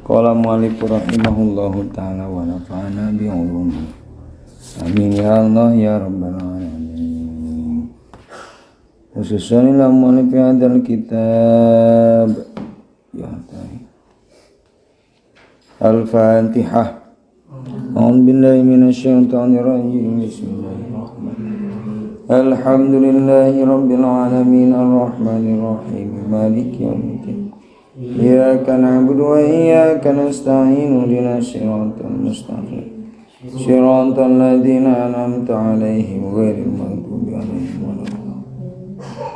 Qala mu'allif rahimahullahu ta'ala wa nafa'ana bi 'ulumihi. Amin ya Allah ya rabbal alamin. Khususan ila mu'allif hadzal kitab. Ya ta'ala. Al-Fatihah. A'udzu billahi minasyaitonir rajim. Bismillahirrahmanirrahim. Alhamdulillahi rabbil alamin arrahmanir rahim maliki yaumiddin. Iyyaka na'budu wa iyyaka nasta'in ihdinas siratal mustaqim. Siratal ladzina an'amta 'alaihim ghairil maghdubi 'alaihim waladdallin.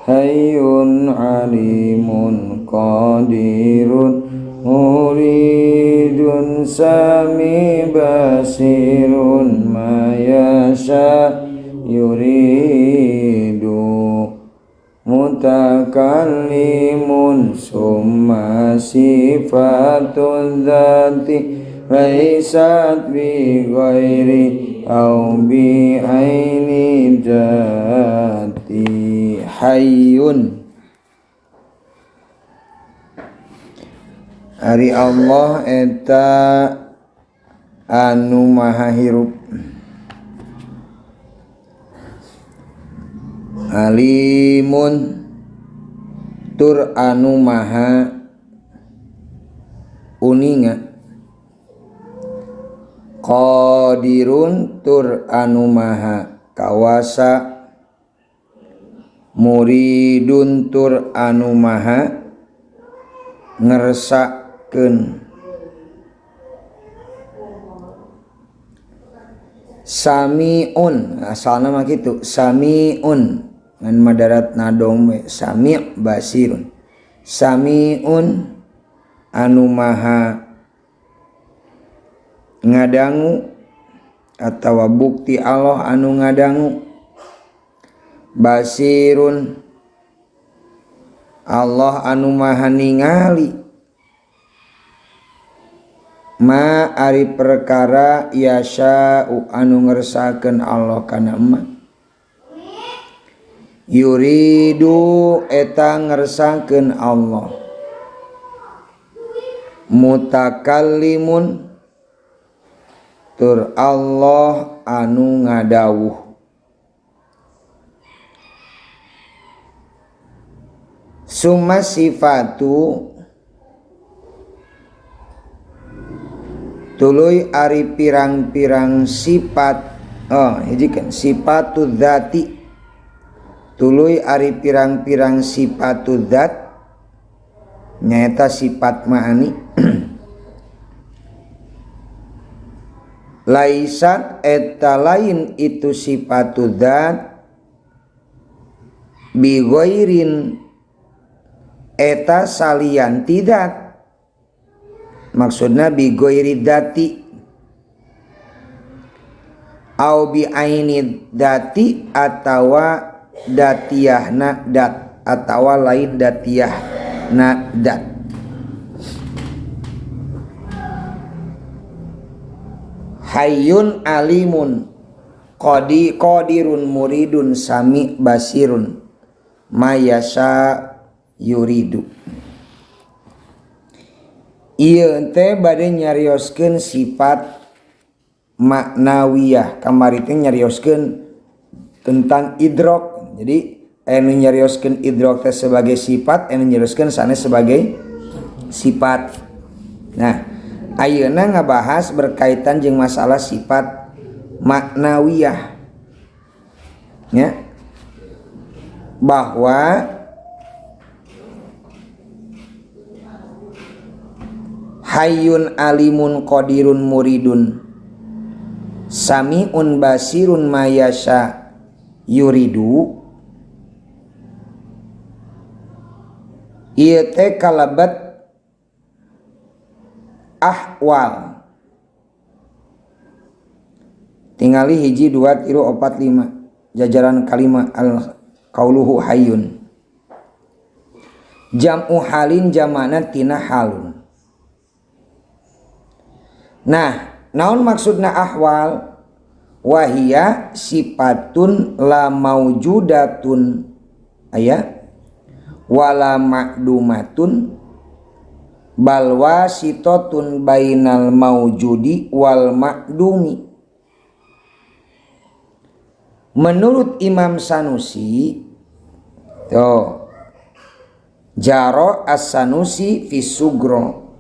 Hayyun 'alimun qadirun muridun sami basirun ma yasha yuridu mutakallimun summa sifatun dzati laisat bi ghairi au bi aini dzati hayyun. Ari Allah eta anu maha hirup, alimun tur anu maha uninga, qadirun tur anu maha kawasa, muridun tur anu maha ngersakeun. Samiun asalna mah kitu, samiun ngan madarat nadom we sami' basirun. Samiun anu maha ngadangu atawa bukti Allah anu ngadangu, basirun Allah anu maha ningali ma ari perkara yasa'u anu ngersakeun Allah kana ma, yuridu eta ngersakeun Allah, mutakallimun tur Allah anu ngadawuh. Summa sifatu tuluy ari pirang-pirang sifat, oh hijikeun sifatu dzati, tuluy ari pirang-pirang sifatu dzat nyaeta sifat ma'ani. Laisat eta lain itu sifatu dzat bi ghairin eta salian tidak, maksudna bi ghairi dzati au bi aini dzati atawa datiyahna dat atawa lain datiyahna dat. Hayyun alimun qadirun muridun sami basirun mayasa yuridu. Ieu teh bade nyarioskeun sifat maknawiyah. Kamari teh nyarioskeun tentang idrok. Jadi anu nyarioskeun idrok teh sebagai sifat, anu nyarioskeun sanes sebagai sifat. Nah, ayeuna ngabahas berkaitan jeung masalah sifat maknawiyah. Ya. Bahwa hayyun alimun qadirun muridun samiun basirun mayasha yuridu ieu teh kalabat ahwal. Tingali hiji dua tilu opat lima jajaran kalima al qauluhu hayyun jam'u halin jamana tina halun. Nah, naon maksudna ahwal? Wahia sifatun la maujudatun aya wala ma'dumatun Bal wasitatun bainal maujudi wal ma'dumi. Menurut Imam Sanusi tuh, Jaro As-Sanusi fi Sugro,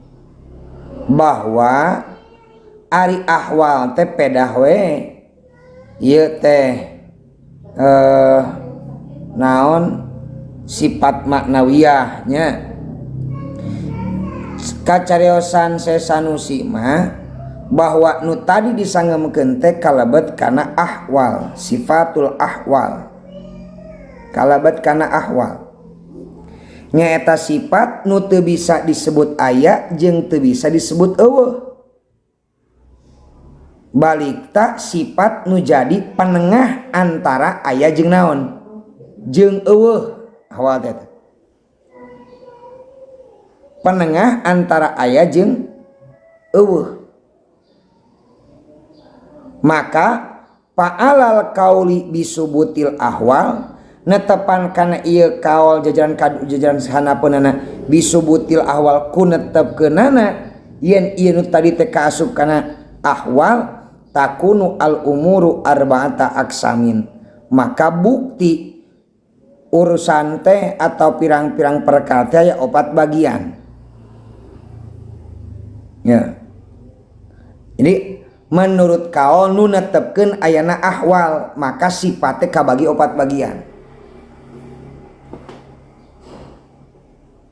bahwa ari ahwal teh pedah we ieu teh naon sifat maknawiyah nya. Kacariosan Sanusi mah bahwa nu tadi disangemkeun teh kalebet kana ahwal, sifatul ahwal. Kalebet kana ahwal. Nyaeta sifat nu teu bisa disebut aya jeung teu bisa disebut eueuh. Balik tak sifat nu jadi penengah antara aya jeung naon? Jeung eueuh ahwal teh. Penengah antara aya jeung eueuh. Maka fa'alal kauli bisubutil ahwal netepan kana ieu kaol jajaran kadu jajaran sahanapeunana bisubutil ahwal ku netepkeunana yen ieu nu tadi teh kaasup kana ahwal takunu al umuru arba'ata aksamin. Maka bukti urusan teh atau pirang-pirang perkara teh aya opat bagian. Ya. Jadi menurut kaol nu netepkeun ayana ahwal maka sifatnya kabagi opat bagian.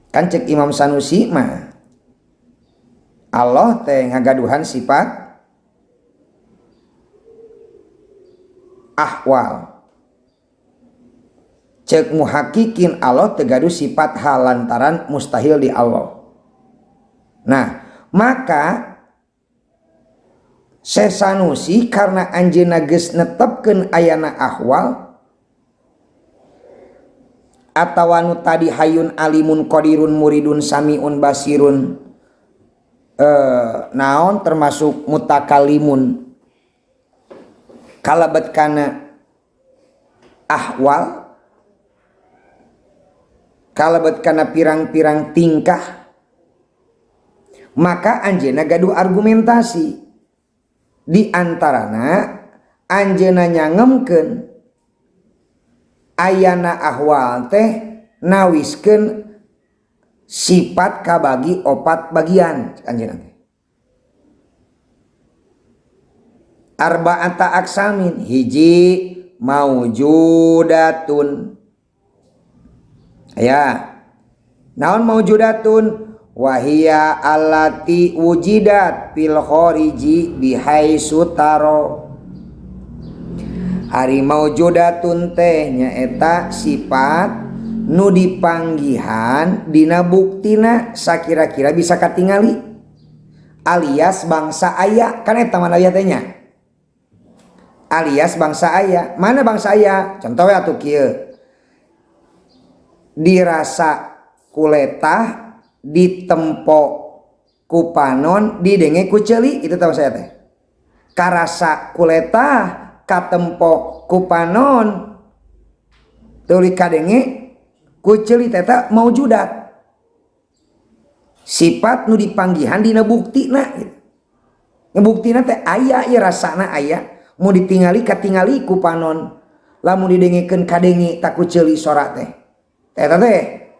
Kan cek Imam Sanusi mah Allah teh ngagaduhan sifat ahwal. Cek muhakikin Allah teu gaduh sifat hal lantaran mustahil di Allah. Nah, maka Sanusi karena anjeunna geus netepkeun ayana ahwal atawa nu tadi hayun alimun qadirun muridun samiun basirun naon termasuk mutakalimun kalebet kana ahwal, kalebet kana pirang-pirang tingkah, maka anjeunna gaduh argumentasi. Di antarana anjeunna nyangemkeun ayana ahwal teh nawiskeun sifat kabagi opat bagian anjeunna teh. Arba'ata aksamin, hiji maujudatun. Ya. Naon maujudatun? Wahia allati wujidat fil khariji bihaitsu taro. Ari maujudatun teh nyaeta sifat nu dipanggihan dina buktina sakira-kira bisa katingali alias bangsa aya, kan eta mana aya teh nya, alias bangsa aya. Mana bangsa aya? Contoh we atuh kieu, dirasa kuletah, ditempo ku panon, didenge ku ceuli, itu tahu saya teh. Karasa kuletah, katempo ku panon, tuluy kadenge ku ceuli, teta maujudat. Sifat nu dipanggihan dina buktina gitu. Buktina teh aya ieu rasana aya, mun ditingali katingali ku panon, lamun didengekeun kadenge tak ku ceuli sora teh. Eta teh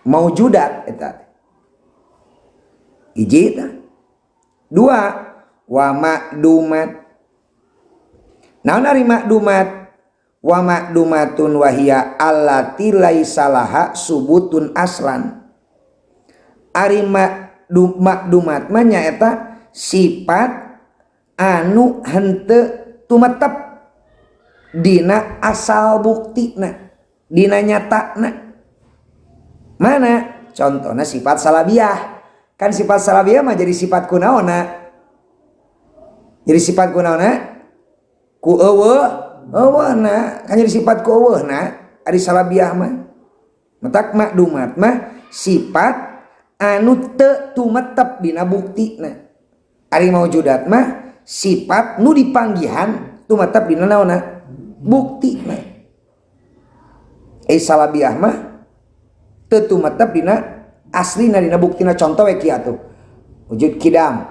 maujudat eta. Hiji eta. Dua, wa ma'dumat. Naon ari ma'dumat? Wa ma'dumatun wahiya allati laisa laha subutun aslan. Ari ma'dumat mah nyaeta sifat anu henteu tumetep dina asal buktina, dina nyatana. Mana? Contohnya sifat salabiah. Kan sifat salabiah mah jadi sifat kunaona. Jadi sifat kunaona? Ku eueuh, eueuhna. Kan jadi sifat ku eueuhna ari salabiah mah. Matak makdumat mah sifat anu teu tumetep dina buktina. Ari maujudat mah sifat nu dipanggihan tumetep dina naonna? Buktina. Salabiah mah teu tumetep dina Aslina dina buktina contoh we kieu atuh. Wujud kidam.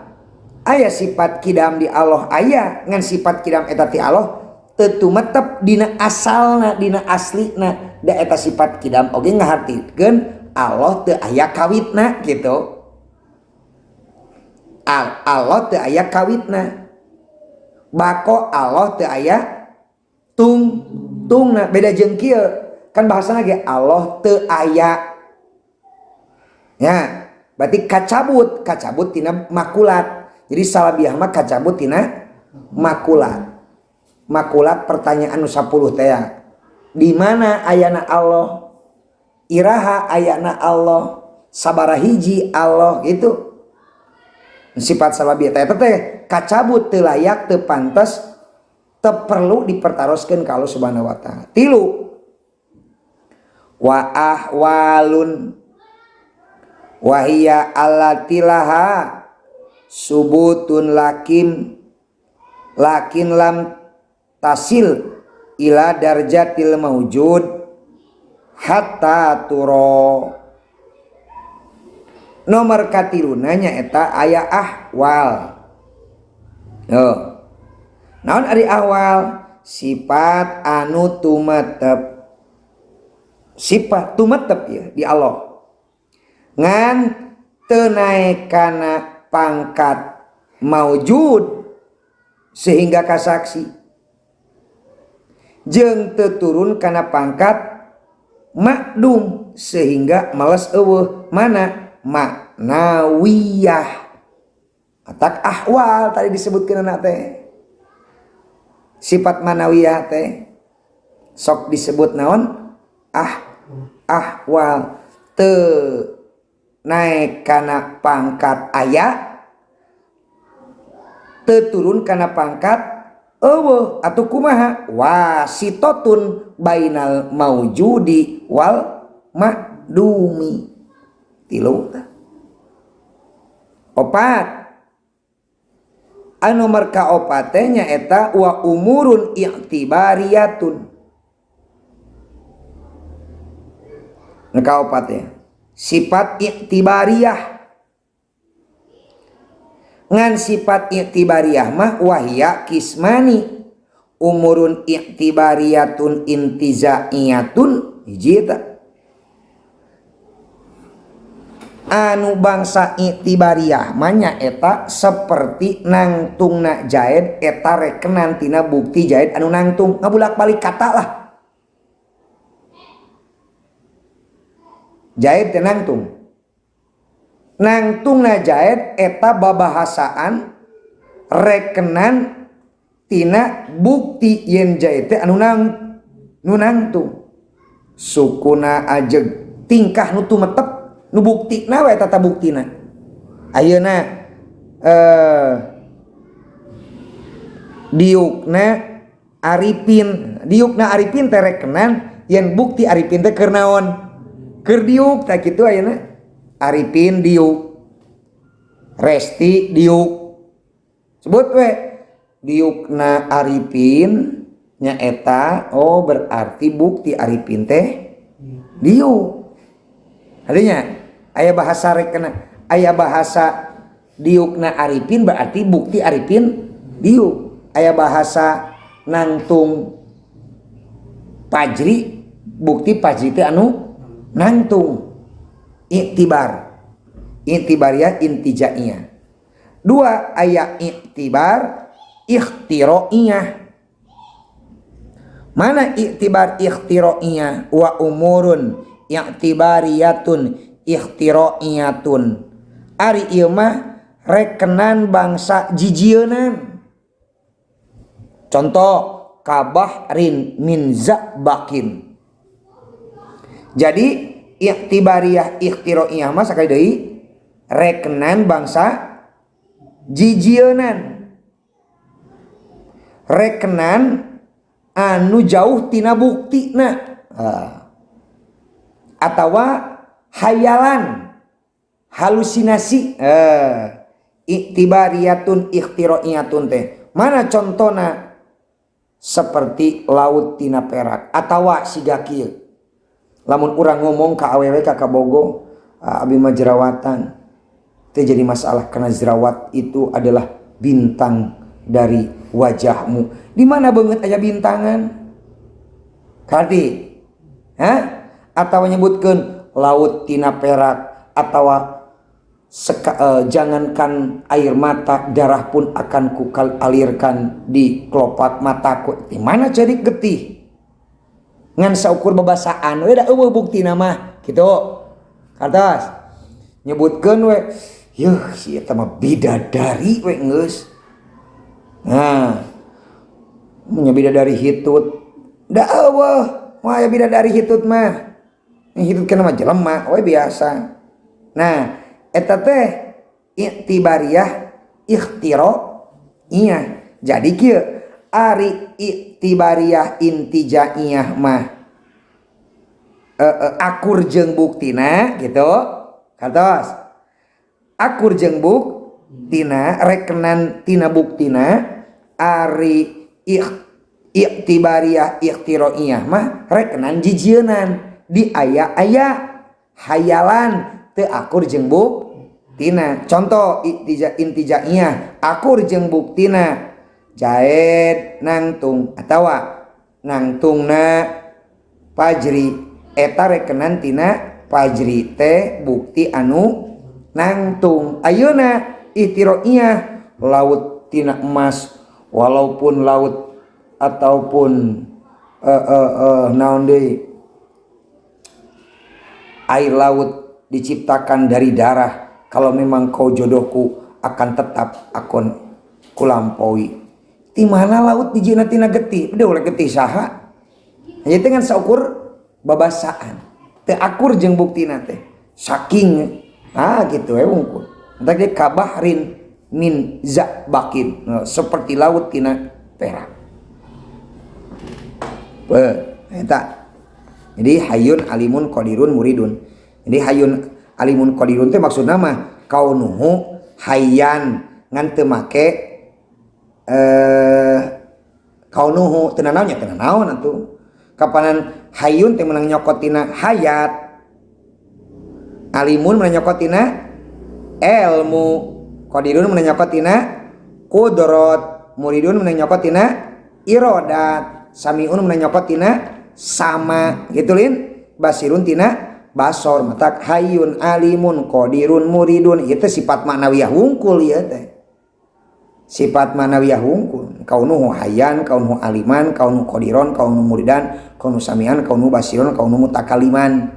Aya sifat kidam di Allah aya ngan sifat kidam eta ti Allah teu tumetep dina asalna dina aslina da eta sifat kidam oge ngahartikeun Allah teu aya kawitna gitu. Allah teu aya kawitna. Bako Allah teu aya tung tungna beda jeung kieu kan bahasana ge Allah teu aya. Ya, berarti kacabut, kacabut tina makulat. Jadi salabiah mah kacabut tina makulat. Makulat pertanyaan nu 10 teh. Di mana ayana Allah? Iraha ayana Allah? Sabaraha hiji Allah gitu. Sifat salabiah teh teh kacabut teu layak, teu pantes, teu perlu dipertaroskeun ka Allah Subhanahu wa taala. Tilu wa ahwalun wahia allatilaha subutun lakin lakin lam tasil ila darjatil maujud hatta turo. Nomor katiluna nyaeta aya ahwal. Yo. Naon ari ahwal? Sifat anu tumetep. Sifat tumetep ya di Allah. Ngan teu naek kana pangkat maujud sehingga kasaksi. Jeung teu turun kana pangkat makdum sehingga males eueuh. Mana? Maknawiyah. Atak ahwal tadi disebutkeun anak teh. Sifat manawiyah teh sok disebut naon? Ahwal. Teu naek kana pangkat aya, teu turun kana pangkat eueuh atuh kumaha? Wasitotun bainal maujudi wal makdumi. Tilu tah. Opat. Anu nomor kaopat teh nyaeta wa umurun i'tibariyatun. Nu kaopat teh sifat i'tibariyah. Ngan sifat i'tibariyah mah wahya kismani. Umurun i'tibariyatun intizaiyatun hiji eta. Anu bangsa i'tibariyah mah nyaeta seperti nangtungna Zaid eta rekenan tina bukti Zaid anu nangtung ngabulak-balik kata lah. Zaid teh nangtung. Nangtungna Zaid eta babahasaan rekenan tina bukti yen Zaid teh anu nu nangtung. Sukuna ajeg tingkah nu tumetep nu buktina we eta buktina. Ayeuna diukna Arifin, diukna Arifin teh rekenan yen bukti Arifin teh keur naon? Keur diuk tah kitu ayeuna. Arifin diuk. Resti diuk. Sebut we diukna Arifin nyaeta oh berarti bukti Arifin teh diuk. Artinya aya bahasa rekena, aya bahasa diukna Arifin berarti bukti Arifin diuk. Aya bahasa nangtung Pajri bukti Pajri teh anu nangtung. I'tibar. I'tibariyah intijaiyah. Dua aya i'tibar ikhtiroiyah. Mana i'tibar ikhtiroiyah? Wa umurun i'tibariyatun ikhtiroiyatun. Ari ieu mah rekenan bangsa jijieunan. Contoh kabahrin min zabakin. Jadi i'tibariyah ikhtiroiyah mah sakali deui rekenan bangsa jijieunan. Rekenan anu jauh tina buktina. Atawa hayalan, halusinasi. I'tibariyatun ikhtiroiyatun teh. Mana contona? Seperti laut tina perak atawa siga kieu. Lamun urang ngomong ka awewe ka kabogo, Abi mah jerawatan. Itu jadi masalah karena jerawat itu adalah bintang dari wajahmu. Di mana banget aya bintangan? Karti. Hah? Atau nyebutkeun laut tina perak atau jangankan air mata, darah pun akan ku alirkan di kelopak mataku. Di mana cari getih? Ngan saukur babasaan we da eueuh buktina mah kitu. Kartos nyebutkeun we, yeuh si eta mah bidadari we geus. Nah, nya bidadari hitut. Da eueuh, moal aya bidadari hitut mah. Hitut kana mah jelema we biasa. Nah, eta teh i'tibariyah ikhtiro iya. Jadi kieu ari i'tibariyah intijaiyah mah akur jeung buktina gitu. Kartos. Akur jeung buktina, rekenan tina buktina ari i'tibariyah ikhtiroiyah mah rekenan jijienan di aya-aya hayalan teu akur jeung buktina. Contoh intijaiyah akur jeung buktina jaed nangtung atawa nangtungna pajri eta rekenan tina pajri teh bukti anu nangtung. Ayeuna ihtiroiyah laut tina emas walaupun laut ataupun naon deui air laut diciptakan dari darah, kalau memang kau jodohku akan tetap akon kulampaui. Di mana laut dijieunna tina getih? Udah oleh getih saha? Nya teh ngan saukur babasaan. Teu akur jeung buktina teh. Saking gitu we wungkul. Entar ge kabahrin min zabakin, seperti laut tina perak. Eta. Jadi hayyun alimun qadirun muridun. Jadi hayyun alimun qadirun teh maksudna mah kaunuhu hayyan ngan teu make kaunuhu teu nanaon nya teu nanaon atuh. Kapanan hayyun teh meunang nyokot tina hayat. Alimun meunang nyokot tina ilmu, qadirun meunang nyokot tina qudrat, muridun meunang nyokot tina iradat, samiun meunang nyokot tina sama gitu lin, basirun tina basor. Matak hayyun alimun qadirun muridun itu sifat maknawiyah wungkul ieu teh. Sifat maknawiyah wungkul kaunuhu hayyan, kaunuhu aliman, kaunuhu qadiron, kaunuhu muridan, kaunuhu samian, kaunuhu basiron, kaunuhu mutakaliman.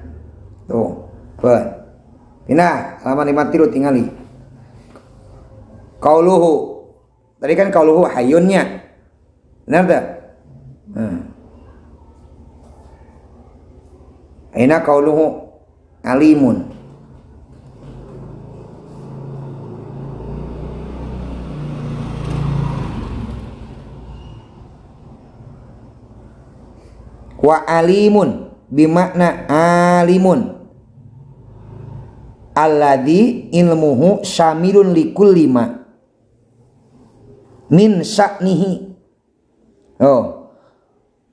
Tuh, ben. Pindah halaman 53 tingali. Kauluhu. Tadi kan kauluhu hayyunnya. Benar teh? Aina kauluhu alimun. Wa alimun bimakna alimun alladzi ilmuhu syamilun likulli ma min sya'nihi. Oh.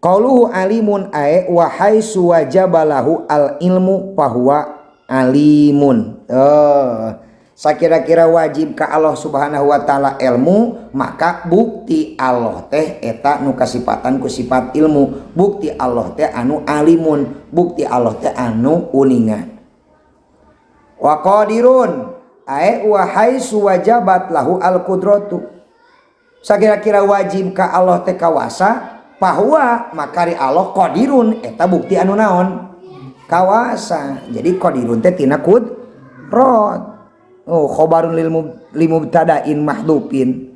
Qauluhu alimun ae wa haitsu wajabalahu al ilmu fahuwa alimun. Oh, sakira-kira wajib ka Allah Subhanahu wa taala ilmu, maka bukti Allah teh eta nu kasipatan ku sifat ilmu, bukti Allah teh anu alimun, bukti Allah teh anu uninga. Wa qadirun ae wa haitsu wajabat lahu al qudratu. Sakira-kira wajib ka Allah teh kawasa, bahwa makari Allah qadirun eta bukti anu naon kawasa. Jadi qadirun teh tina qudrat. Oh, khobarun lil limubtada'in mahdhufin.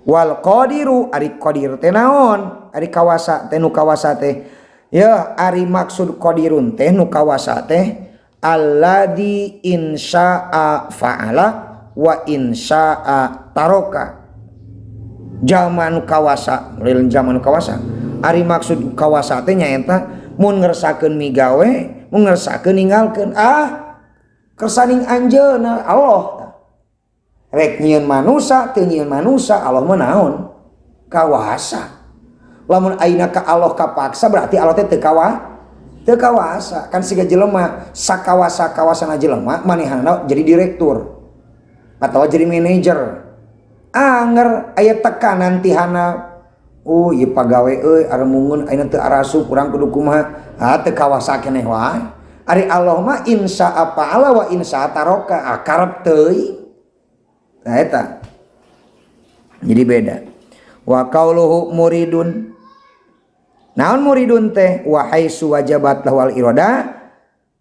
Wal qadiru ari qadir teh naon? Ari kawasa teh nu kawasa teh. Ya ari maksud qadirun teh nu kawasa teh alladzi insya'a fa'ala wa insya'a taraka. Zaman kawasa, lil zaman kawasa. Ari maksud kawasa teh nyaeta mun ngersakeun migawe, mun ngersakeun ninggalkeun. Ah, kersaning anjeunna Allah. Rek nyieun manusa, teu nyieun manusa, Allah mah naon? Kawasa. Lamun ayeuna ka Allah kapaksa berarti Allah teh teu Teu kawasa kan siga jelema sakawasa-kawasana jelema manehna jadi direktur atau jadi manajer. Anger aya tekanan tihana oh ieu pagawe euy aremungun ayeuna teu arasup urang kudu kumaha ah teu kawasa keneh wae. Ari Allah mah insya fa'ala wa insya taroka ah karep teuing. Nah eta jadi beda. Wa qauluhu muridun naon muridun teh wa haitsu wajabat lahu al irada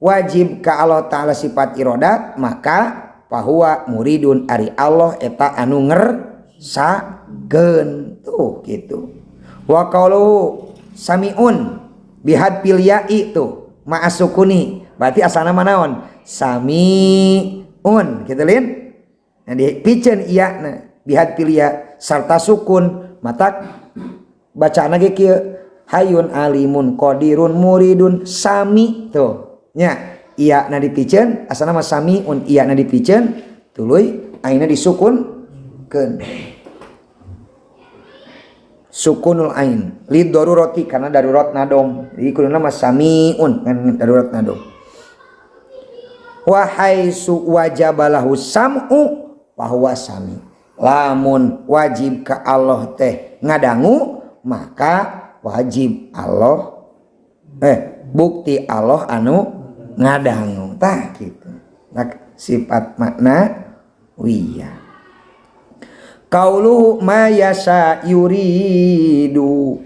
wajib ka Allah Ta'ala sifat irodat maka bahwa muridun ari Allah eta anu ngersakeun tuh gitu. Wa qauluhu samiun bihad fil ya'i tuh ma'asukuni berarti asalna mah naon samiun kitu lin. Nah dipiceun iya na bihad fil ya sarta sukun matak bacaanna ge kieu hayun alimun qadirun muridun sami tuh nya iya na dipiceun asalna mah samiun iya na dipiceun tuluy aina disukunkeun sukunul ain lid darurati karena darurat nadom jadi kuduna mah samiun kan darurat nadom. Wa haitsu wajabalahu sam'u fa huwa sami lamun wajib ka Allah teh ngadangu maka wajib Allah bukti Allah anu ngadangu tah gitu. Nah, sifat makna wiyah. Qauluhu ma yasha yuridu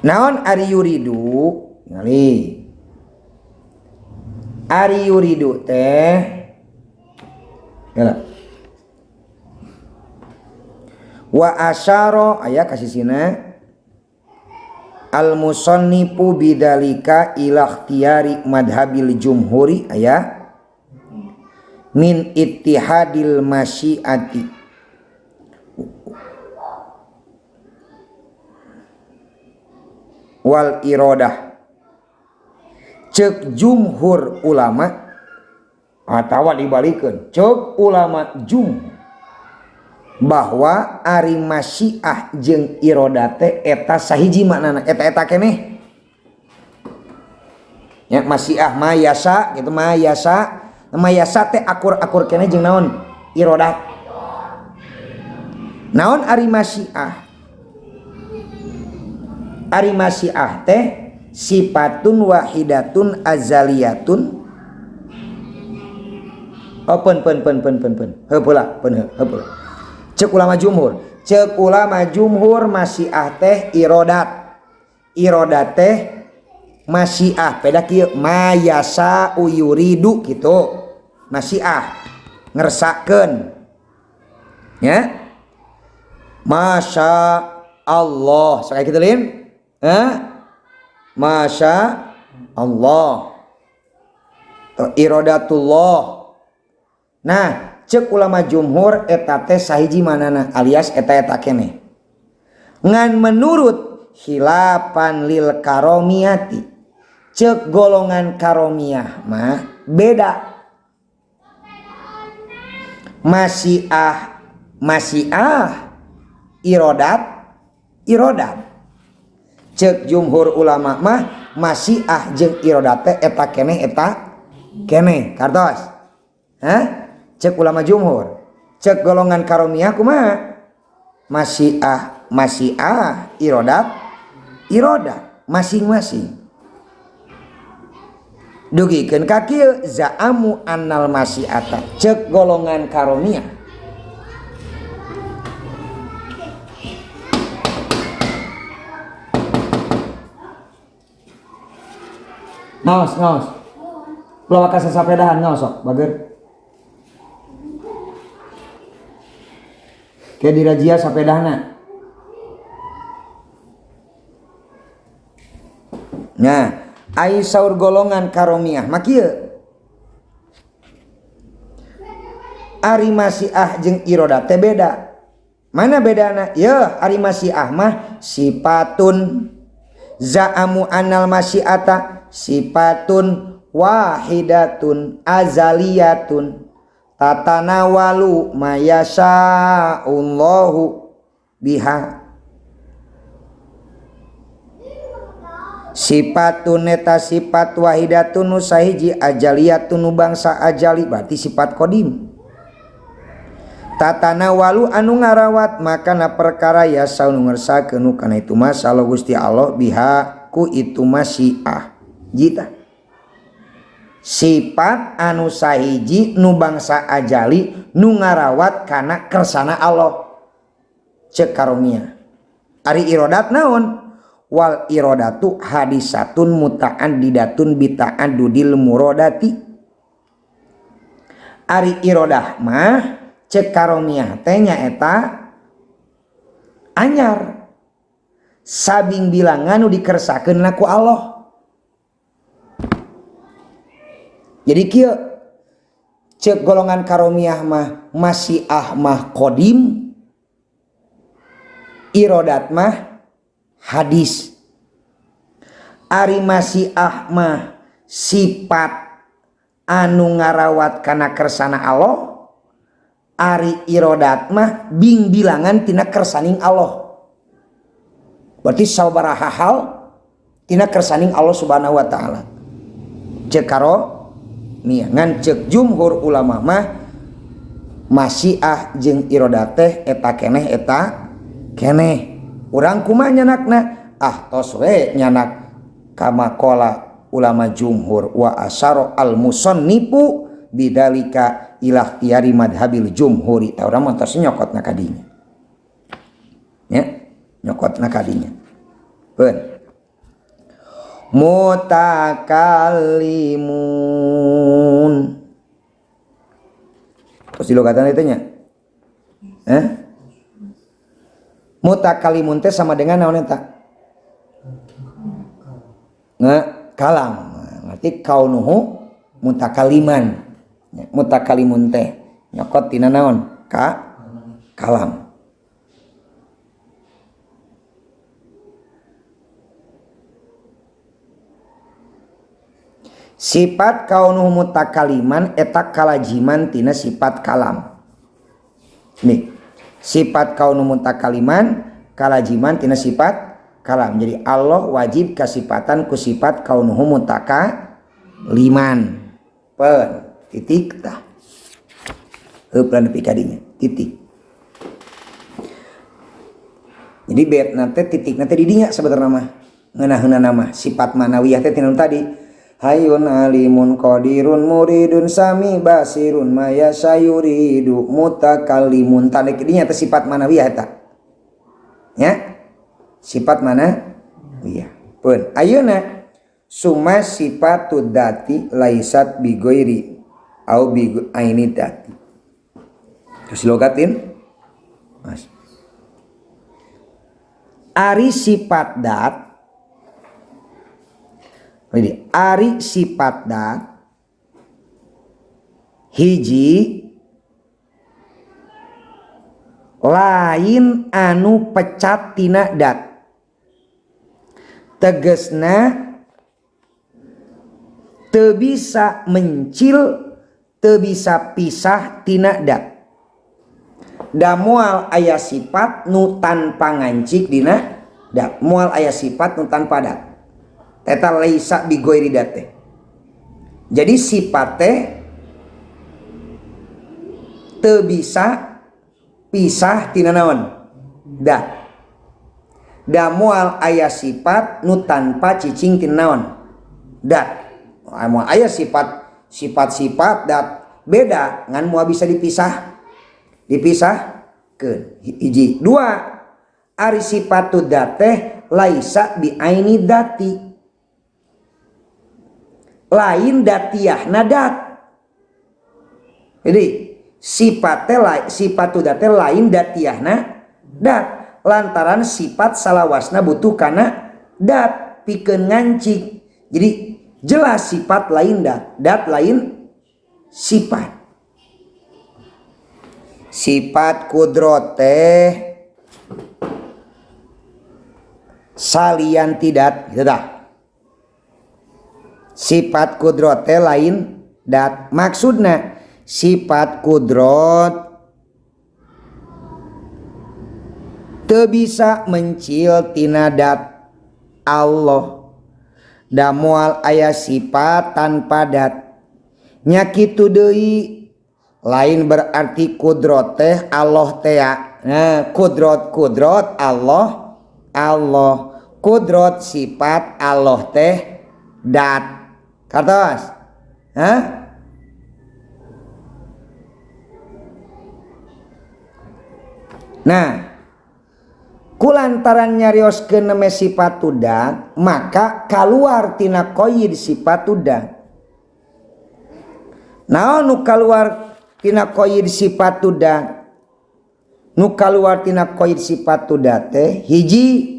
naon ari yuridu ngali ari yuridu teh ya wa asyara aya kasisina al musannifu bidzalika ila ikhtiyari madhabil jumhuri aya min ittihadil masyiati wal iradah cek jumhur ulama atawa dibalikeun cek ulama jumhur bahwa ari masyiah jeung iroda teh eta sahiji maknana eta-eta keneh nya masyiah mayasa gitu mayasa mayasa teh akur-akur keneh jeung naon irodat naon ari masyiah ari masyiah teh sifatun wahidatun azaliyatun oh pen pen pen pen pen pen heupeula pen heupeula cek ulama jumhur, cek ulama jumhur masyiah teh irodat, irodat teh masyiah peda kieu mayasa uyuridu gitu masyiah ngersakeun ya masya Allah sekali kitu lin masya Allah irodatullah. Nah cek ulama jumhur eta teh sahiji manana alias eta-eta keneh ngan menurut khilafan lil karomiyati cek golongan karomiyah mah beda masyiah masyiah irodat irodat cek jumhur ulama mah masyiah jeung irodat teh eta keneh kartos hah cek ulama jumhur cek golongan karomiyah kumaha masyiah masyiah irodat irodat masing-masing dugikeun ka kieu za'amu annal masyiata cek golongan karomiyah ngaos ngaos ulah ka sasapedahan ngaos sok bager kayak dirajia sapedahna. Nah, ai saur golongan karomiyah mah kieu. Ari masyiah jeung irodat teh beda. Mana bedana? Yeuh, ari masyiah mah sifatun za'amu anal masyiata sifatun wahidatun azaliyatun tatanawalu mayasa'ullahu biha. Sifatun eta sifat wahidatun nu sahiji ajaliyatun nu bangsa ajali berarti sifat qadim. Tatana walu anu ngarawat makana perkara yasa nu ngersakeun nu kana itu masalah Gusti Allah biha ku itu masyiah. Jita. Sifat anu sahiji nu bangsa ajali nu ngarawat kana kersana Allah. Ceuk karomia. Ari irodat naon? Wal irodatu hadisatun muta'addidatun bita'addudil murodati. Ari irodah mah cek karomiah teh nyaeta anyar sabing bilangan nu dikersakeun ku Allah. Jadi kieu cek golongan karomiah mah masyiah mah qadim, irodat mah hadis. Ari masyiah mah sifat anu ngarawat kana kersana Allah, ari irodat mah bing bilangan tina kersaning Allah. Berarti sabaraha hal tina kersaning Allah Subhanahu wa taala. Ceuk karomiyah ngan ceuk jumhur ulama mah masyiah jeung irodat teh eta keneh eta keneh. Urang kumaha nyanakna? Ah tos we nyanak kama qala ulama jumhur wa asyara al musannifu bidzalika ila ikhtiyari madhabil jumhuri. Tah urang mah tos nyokotna ka dinya. Nya, nyokotna ka dinya. Peun. Mutakallimun. Tos dilogatan itu nya? Eh? Mutakallimun teh sama dengan naon eta? Nge kalam. Berarti kaunuhu mutakaliman. Mutakalimun teh nyokot tina naon? Ka kalam. Sifat kaunuhu mutakaliman eta kalajiman tina sifat kalam. Nih, sifat kaunuhu mutakaliman kalajiman tina sifat kalam. Jadi Allah wajib kasifatan ku sifat kaunuhu mutakaliman. Pen titik tah. Heupeun nepi ka dinya, titik. Jadi bet nate titik nate di dinya sebenarnya mah. Ngeunaheunana mah sifat manawiyah teh tina tadi. Hayyun alimun qadirun muridun sami basirun maya sayuridu mutakallimun. Tanda dinya teh sifat manawiyah eta. Ya. Sifat mana? Iya. Pun ayeuna summa sifatud dati laisat bigoiri au bi aini dati. Terus logatin. Mas. Ari sifat dat. Jadi ari sifat dat hiji lain anu pecat tina dat. Tegesna teu bisa mencil, teu bisa pisah tina dat. Da moal aya sifat nu tanpa ngancik dina dat, moal aya sifat nu tanpa dat. Eta laisa bigoiri dat teh. Jadi sifat teh teu bisa pisah tina naon? Dat. Da moal aya sifat nu tanpa cicing tina naon? Dat. Moal aya sifat sifat-sifat dat beda ngan moal bisa dipisah. Dipisahkeun. Hiji, dua, ari sifatu dat teh laisa bi aini dati. Lain datiahna dat. Jadi sifat teh sifatu dat teh lain datiahna dat. Lantaran sifat salawasna butuh kana dat pikeun ngancik. Jadi jelas sifat lain dat, dat lain sifat. Sifat kudrot teh salian tidak gitu dah. Sifat kudrot teh lain dat. Maksudna sifat kudrot teu bisa mencil tina dat Allah. Da moal aya sifat tanpa dat. Nya kitu deui lain berarti kudrot teh Allah teh. Nah, kudrot kudrot Allah Allah, kudrot sifat Allah teh dat. Kartos? Hah? Nah, kulantaran nyarioskeun neme sifat dat, maka kaluar tina qaid sifat dat. Naon nu kaluar tina qaid sifat dat? Nu kaluar tina qaid sifat dat teh hiji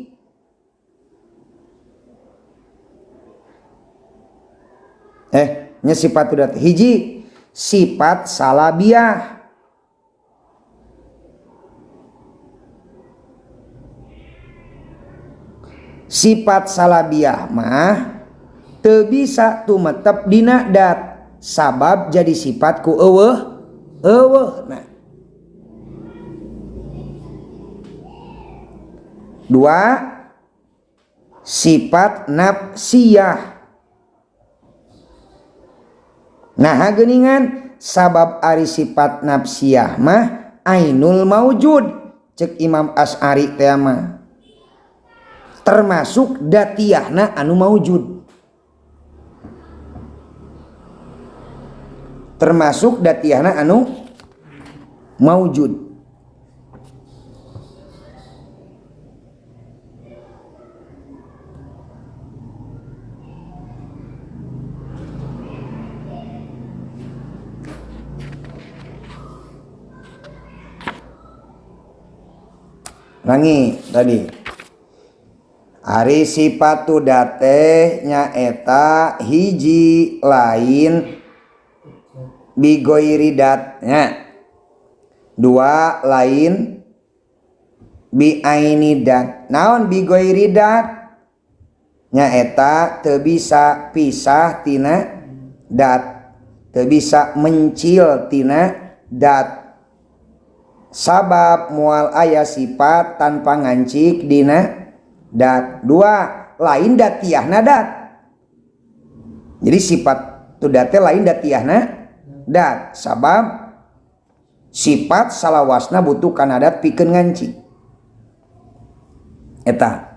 nya sifat dat hiji sifat salabiah. Sifat salabiah mah teu bisa tumetep dina dat sabab jadi sifat ku eueuh eueuh. Nah, dua sifat nafsiyah. Nah geuningan sabab ari sifat nafsiyah mah ainul maujud cek Imam Asy'ari teh mah termasuk datiyahna anu maujud, termasuk datiyahna anu maujud. Langi tadi ari sifat dat teh nyaeta hiji lain bigoiri dat nya, dua lain biaini dat. Naon bigoiri dat? Nyaeta teu bisa pisah tina dat, teu bisa mencil tina dat. Sabab moal aya sifat tanpa ngancik dina dat. Dua lain datiahna dat. Jadi sifat tu dat lain datiahna dat. Sabab sifat salawasna butuh kana dat pikeun ngancik. Eta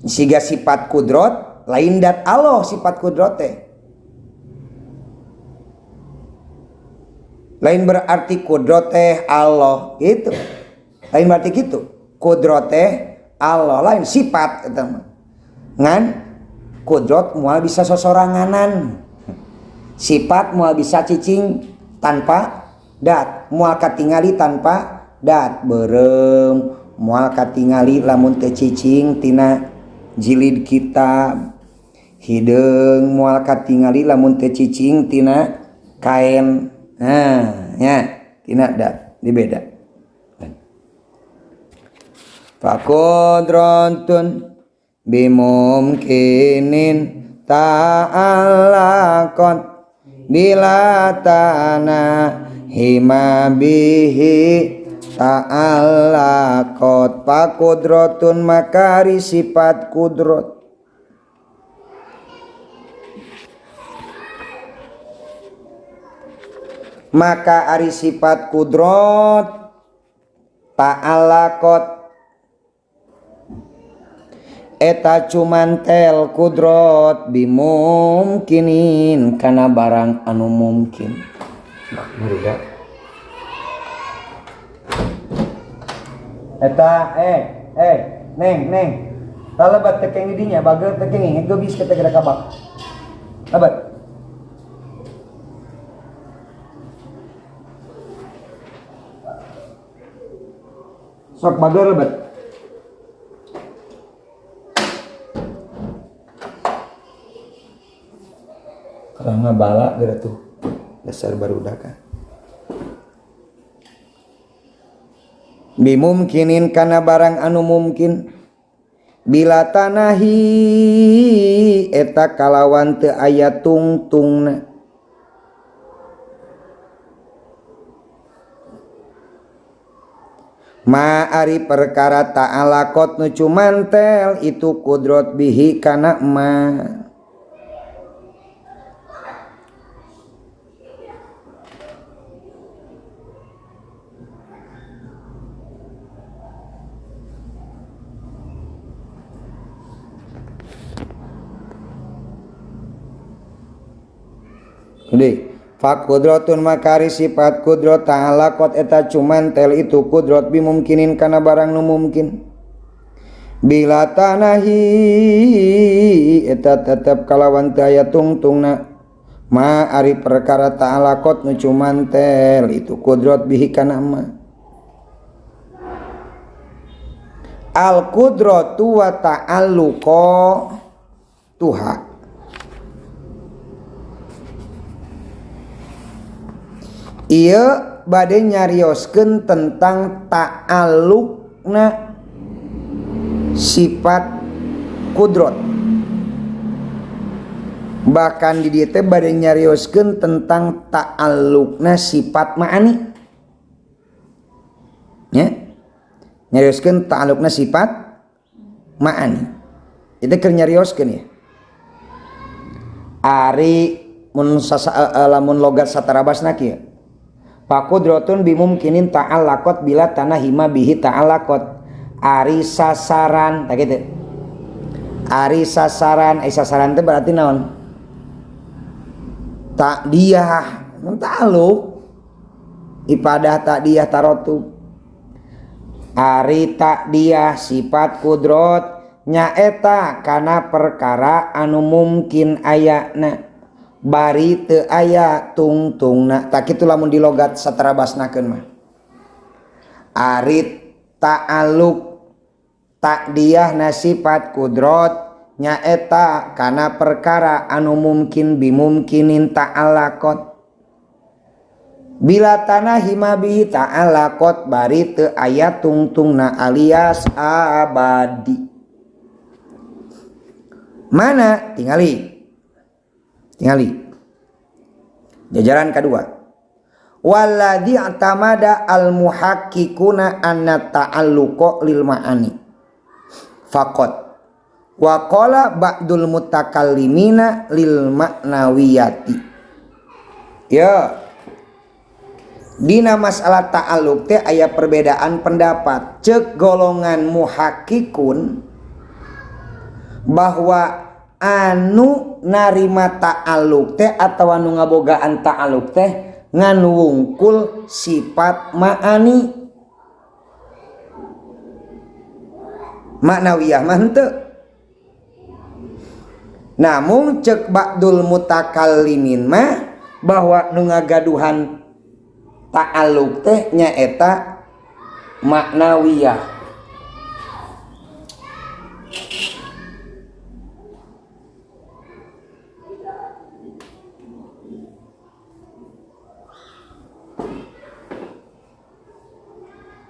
siga sifat kudrot lain dat Allah sifat kudrot teh. Lain berarti kudrot teh Allah gitu. Lain berarti gitu. Kudrot teh Allah lain sifat eta mah. Ngan kudrot moal bisa sosoranganan. Sifat moal bisa cicing tanpa dat, moal katingali tanpa dat. Beureum moal katingali lamun teu cicing tina jilid kitab. Hideung moal katingali lamun teu cicing tina kain. Nah, ya, tina dat, dibeda. Fakudrotun bimumkinin ta'allaqat bila tanah hima bihi ta'allaqat. Fakudrotun makari sifat kudrot. Maka ari sifat kudrot ta'allaqat eta cumantel kudrot bimumkinin kana barang anu mungkin. Eta neng neng talebat tekeng didinya bageur tekeng geubis kita geura kabak. Lebat. Sok bageur lebat. Karena bala geura tuh dasar barudak. Bimumkinin kana barang anu mungkin bila tanahi eta kalawan teu aya tungtungna. Ma ari perkara ta'alaqat nu cumantel itu kudrot bihi kana ma. Jadi fakudrotun makari sifat kudrot ta'alaqat eta cumantel itu kudrot bimumkinin kana barang nu mungkin. Bila tanahi eta tetep kalawan teu aya tungtungna ma ari perkara ta'alaqat nu cumantel itu kudrot bihi kana ma. Al kudratu wa ta'alluqa tuha. Ieu bade nyarioskeun tentang ta'alluqna sifat kudrot. Bahkan di dieu teh bade nyarioskeun tentang ta'alluqna sifat ma'ani. Nya. Nyarioskeun ta'alluqna sifat ma'ani. Itu keur nyarioskeun ya. Ari mun lamun logat satarabasna kieu. Fakudrotun bimumkinin ta'allaqat bila tanahima bihi ta'allaqat. Ari sasaran tak gitu. Ari sasaran, sasaran teh berarti naon? Takdiyah, mun ta'alluq. Ibadah takdiyah tarotub. Ari takdiyah sifat kudrot nyaeta kana perkara anu mungkin ayana bari teu aya tungtungna. Tak kitu lamun dilogat saterabasnakeun mah. Ari ta'alluq takdiyah sifat kudrot nyaeta kana perkara anu mungkin bimumkinin ta'alaqat. Bila tanahima bihi ta'alaqat bari teu aya tungtungna alias abadi. Mana tingali. Tingali. Jajaran kedua. Walladzi atamada al muhaqqiquna anna ta'alluqa lil ma'ani. Faqat wa qala ba'dul mutakallimina lil ma'nawiyati. Ya. Dina masalah ta'alluq teh aya perbedaan pendapat. Ceuk golongan muhaqqiqun bahwa anu narima ta'alluq teh atawa anu ngabogaan ta'alluq teh ngan wungkul sifat ma'ani. Maknawiyah mah henteu. Namun ceuk ba'dul mutakallimin mah bahwa nu ngagaduhan ta'alluq teh nyaeta maknawiyah.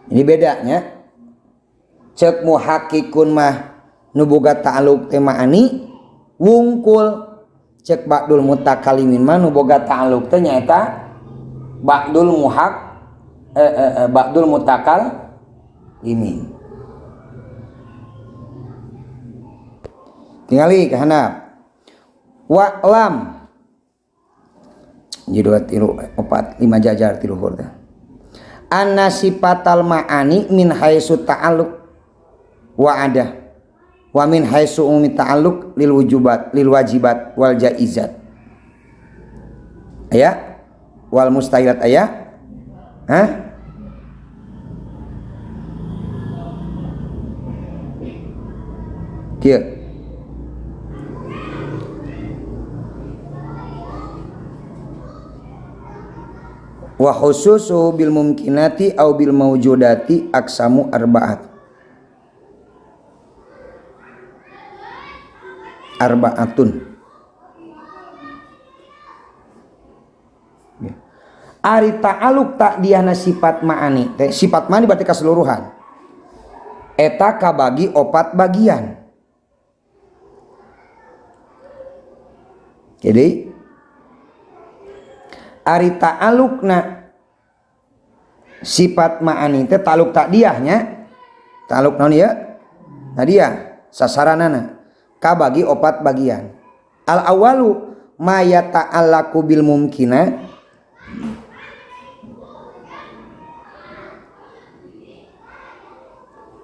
Ini bedanya. Cek muhaqqiqun mah nu boga ta'alluq teh ma'ani wungkul. Cek ba'dul mutakallimin mah nu boga ta'alluq teh nyaeta ba'dul muhaq ba'dul mutakallimin. Tingali ka handap. Wa'lam. Jadi 2 3 4 5 jajar tilu huruf. Anna sifatal ma'ani min haitsu ta'alluq wa ada wa min haitsu ummi ta'alluq lil wujubat lil wajibat wal jaizat. Aya wal mustahilat aya? Hah? Kieu. Wa khususu bil mumkinati au bil mawjudati aksamu arba'at. Arba'atun. Ari ta'alluq ta'diyahna sifat ma'ani teh, sifat ma'ani berarti keseluruhan. Eta kabagi 4 bagian. Jadi ari ta'alluqna sifat ma'ani teh ta'alluq ta'diyahnya, ta'alluq naon ieu? Ta'diyah sasaranana kabagi 4 bagian. Al awalu ma yata'allaqu bil mumkinat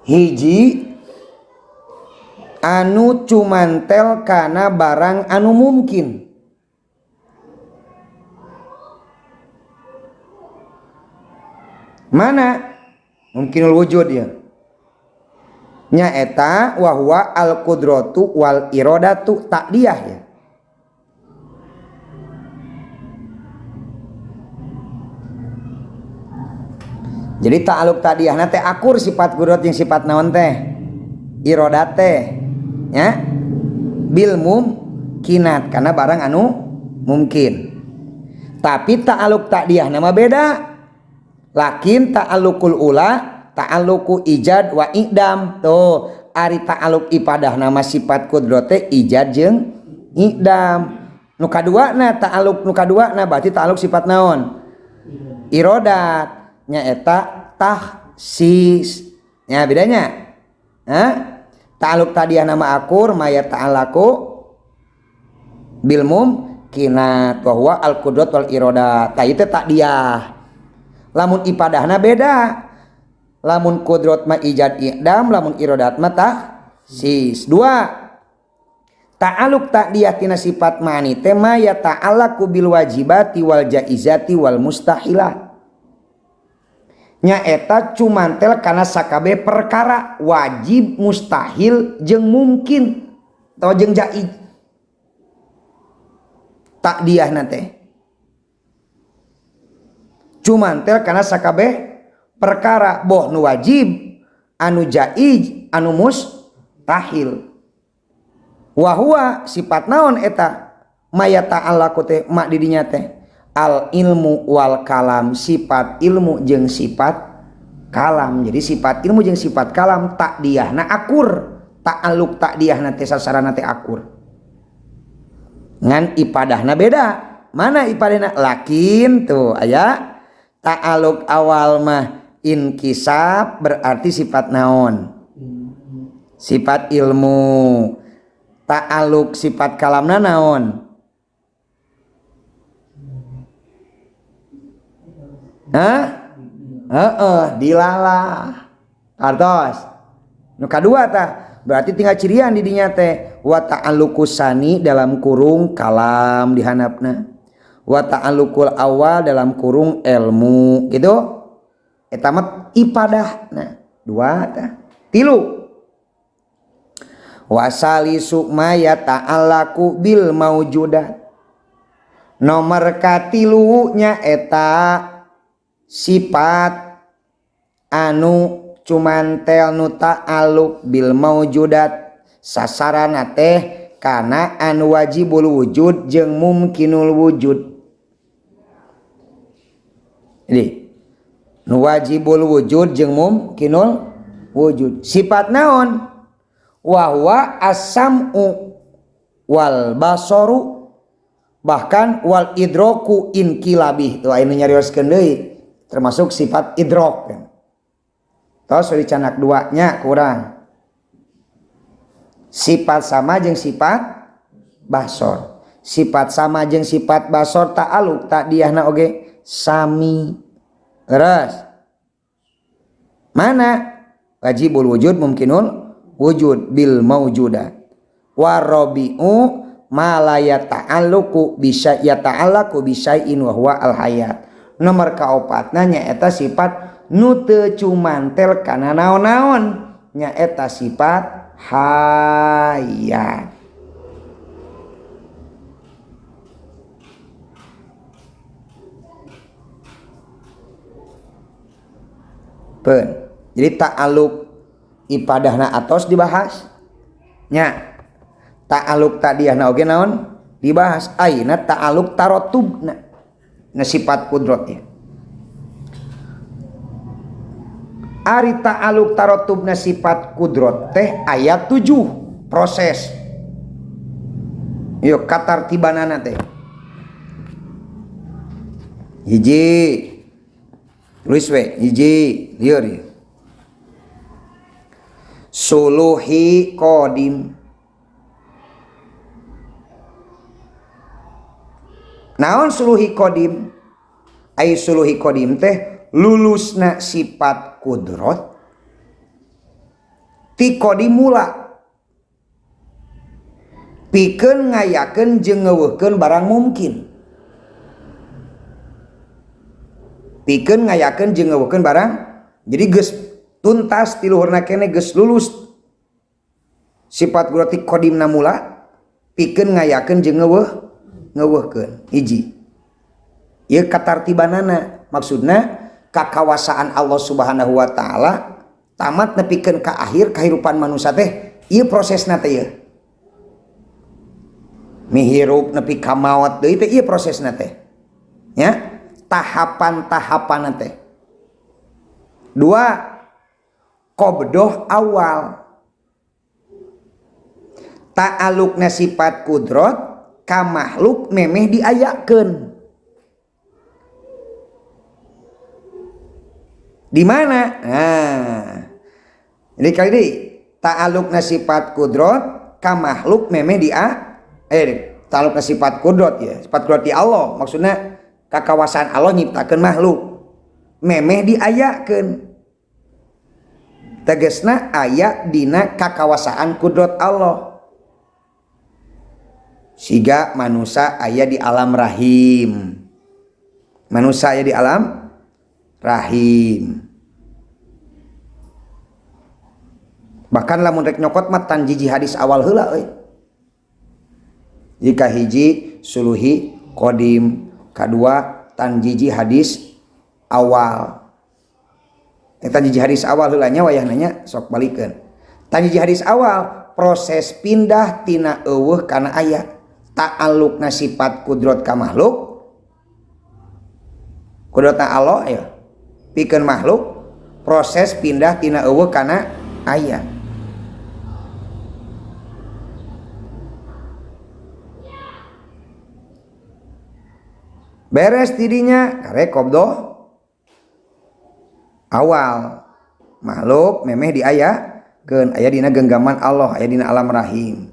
hiji anu cumantel kana barang anu mungkin. Mana mumkinul wujud ya? Nyaeta wa huwa al qudratu wal iradatu ta'diyah ya. Jadi ta'aluk ta'diyahna teh akur sifat qudrat jeung sifat naon teh? Iradat teh nya bil mumkinat karena barang anu mungkin. Tapi ta'aluk ta'diyahna mah beda. Lakin ta'alukul ula ta'aluku ijad wa idam. Tuh ari ta'aluk ipadah nama sifat qudrat teh ijad jeung idam. Nu kaduana ta'aluk nu kaduana berarti ta'aluk sifat naon? Iradat. Nyaeta tahsis. Nya bedanya. Hah? Ta'aluk tadiah nama akur maya ta'alaku bil mumkinat wa huwa al qudrat wal iradat. Tah ieu teh ta'diyah. Lamun ipadahna beda. Lamun qudrat ma ijad idam, lamun iradat ma tahsis. Dua. Ta'aluk ta'diyah tina sifat ma'ani teh ma ya ta'alaku bil wajibati wal jaizati wal mustahilat. Nyaeta cumantel kana sakabe perkara wajib mustahil jeung mungkin atau jeung jaiz. Takdiahna teh cumantel kana sakabe perkara boh nu wajib anu jaiz anu mustahil. Wa huwa sifat naon eta maya ta'allaku teh mak di dinya teh al ilmu wal kalam, sifat ilmu jeung sifat kalam. Jadi sifat ilmu jeung sifat kalam takdiahna akur, ta'aluk takdiahna teh sasarana teh akur. Ngan ipadahna beda. Mana ipadahna? Lakin tuh aya ta'aluk awal mah inkisab berarti sifat naon? Sifat ilmu. Ta'aluk sifat kalamna naon? Hah? Heeh, dilalah. Kartos. Nu kadua tah, berarti tinggal cirian di dinya teh wa ta'alluqusani dalam kurung kalam dihandapna. Wa ta'alluqul awal dalam kurung ilmu gitu. Eta mah ipadah. Nah, dua tah. Tilu. Wasalisu ma yata'allaqu bil maujudat. Nomor katilu nya eta sifat anu cumantel nu ta'aluk bil maujudat, sasarana teh kana anu wajibul wujud jeung mumkinul wujud. Jadi nu wajibul wujud jeung mumkinul wujud. Sifat naon? Wa huwa as-sam'u wal basaru bahkan wal idroku inqilabih. Tuh anu nyarioskeun deui termasuk sifat idrok. Tos dicanak duanya kurang. Sifat sama jeung sifat basor. Sifat sama jeung sifat basor ta'aluk ta'diyahna oge sami. Terus mana? Wajibul wujud mumkinul wujud bil maujudat. Warabi'u ma la yata'alluqu bisa yata'allaqu bisyai'in wa huwa al hayat. Nomor kaopatna nyaeta sifat nu teu cumantel kana naon-naon, nyaeta sifat hayat. Pen. Jadi ta'aluk ipadahna atos dibahas nya. Ta'aluk tadiahna oge naon dibahas. Ayeuna ta'aluk tarotubna. Nah, sifat kudrotnya. Ari ta'aluk tarotubna sifat kudrot teh ayat 7 proses. Yuk katartibanana teh. Hiji. Tulis we, hiji, lieur ieu. Suluhi qadim. Naon suluhi qadim? Ai suluhi qadim teh lulusna sifat kudrot ti qadim mula pikeun ngayakeun jeung ngeuweuhkeun barang mungkin. Pikeun ngayakeun jeung ngeuweuhkeun barang. Jadi geus tuntas ti luhurna keneh geus lulus sifat kudrot ti qadimna mula pikeun ngayakeun jeung ngeuweuhkeun. Hiji. Ieu katartibanana maksudna kakawasaan Allah Subhanahu wa taala tamat nepikeun ka akhir kahirupan manusia teh ieu prosesna teh ieu. Mihirup nepi ka maot deui teh ieu prosesna teh. Nya, tahapan-tahapanna teh. Dua, qabdoh awal. Ta'alukna sifat kudrot ka makhluk memeh diayakeun. Di mana? Nah, jadi kali ini ta'alukna sifat kudrot ka makhluk memeh ta'alukna sifat kudrot ya, sifat kudrot di Allah maksudnya kakawasaan Allah nyiptakeun makhluk memeh diayakeun. Tegasna aya dina kakawasaan kudrot Allah. Siga manusia aya di alam rahim. Manusia aya di alam rahim. Bahkan lamun rek nyokot mah tan jiji hadis awal heula euy. Jika hiji suluhi qadim, kadua tan jiji hadis awal. Tan jiji hadis awal heula nya wayahna nya sok balikeun. Tan jiji hadis awal proses pindah tina eueuh kana aya. Ta'alluqna sifat kudrot ka makhluk. Kudrotna Allah ya. Pikeun makhluk proses pindah tina eueuh kana aya. Beres tidinya karek qabdoh awal makhluk memeh diayakeun aya dina genggaman Allah, aya dina alam rahim.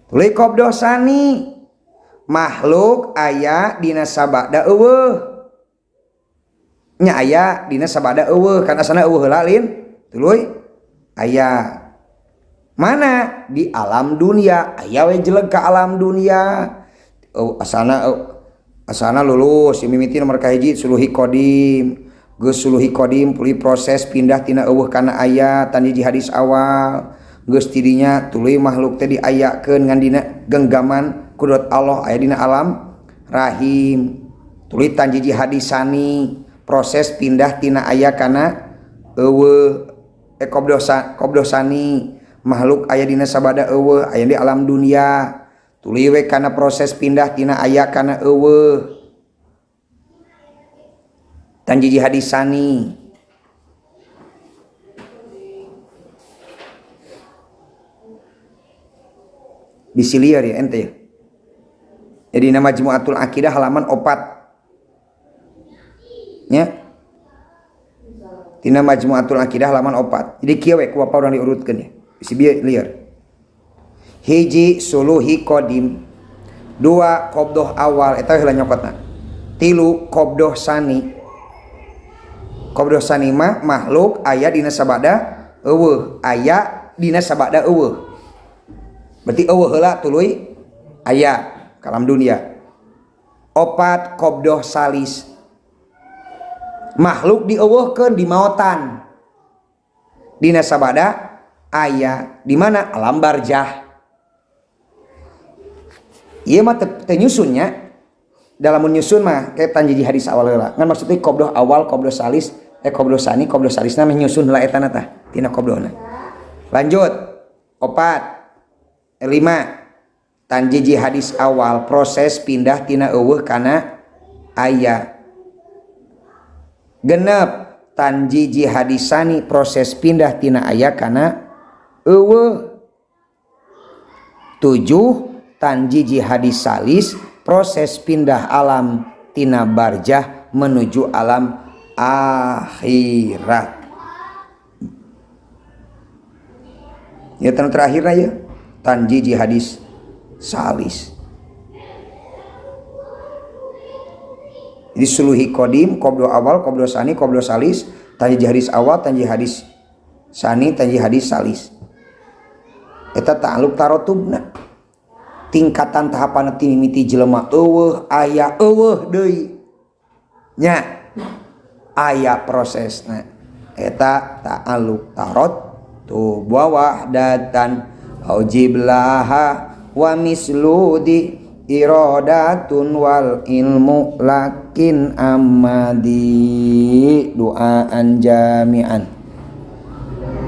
Tuluy qabdoh sani makhluk aya dina sabada eueuh. Nya aya dina sabada eueuh kan asana eueuh heula lin. Tuluy aya mana di alam dunia aya we jeleg ka alam dunia. Asana lulus mimiti nomor kahiji suluhi qadim. Geus suluhi qadim pulih proses pindah tina eueuh kana aya tan hiji hadis awal. Geus tidinya tuluy makhluk teh diayakeun ngan dina genggaman kudrat Allah aya dina alam rahim. Tuluy tan hiji hadis sani proses pindah tina aya kana eueuh. Qabdosani makhluk aya dina sabada eueuh aya di alam dunia. Tuluy we kana proses pindah tina aya kana eueuh. Tan jiji hadis sani. Bisi liar ya ente ya. Jadi nama Majmu'atul Aqidah halaman 4. Nya. Tina Majmu'atul Aqidah halaman 4. Jadi kieu we ku bapa urang diurutkeun ya. Bisi bieu liar. Hiji suluhi qadim, dua qabdoh awal eta heula nyokotna. Tilu qabdoh sani. Qabdoh sani mah makhluk aya dina sabada eueuh, aya dina sabada eueuh. Berarti eueuh heula tuluy aya kalam dunia. Opat qabdoh salis. Makhluk dieuweuhkeun di maotan. Dina sabada aya di mana alam barjah. Ieu mah teu nyusunnya. Dalam menyusun mah kayak tan jadi hadis awal heula. Ngan maksudnya qabdoh awal, qabdoh salis, qabdoh sani, qabdoh salisna meh nyusun heula eta na tah tina qabdohna. Lanjut. Opat. 5. Tan jiji hadis awal proses pindah tina eueuh kana aya. Genep tan jiji hadis sani proses pindah tina aya kana eueuh. 7 tan jiji hadis salis proses pindah alam tina barjah menuju alam akhirat. Ya tan terakhirna ya tan jiji hadis salis. Jadi suluhi qadim, qabdoh awal, qabdoh sani, qabdoh salis, tan jiji hadis awal, tan jiji hadis sani, tan jiji hadis salis. Eta ta'alluq tarotubna. Tingkatan tahapan ti mimiti jelema eueuh aya eueuh deui. Nya aya prosesna. Eta ta'alluq tarotub wa wahdatan aujiblaha wa misludi iradatun wal ilmu lakin amadi duaan jami'an.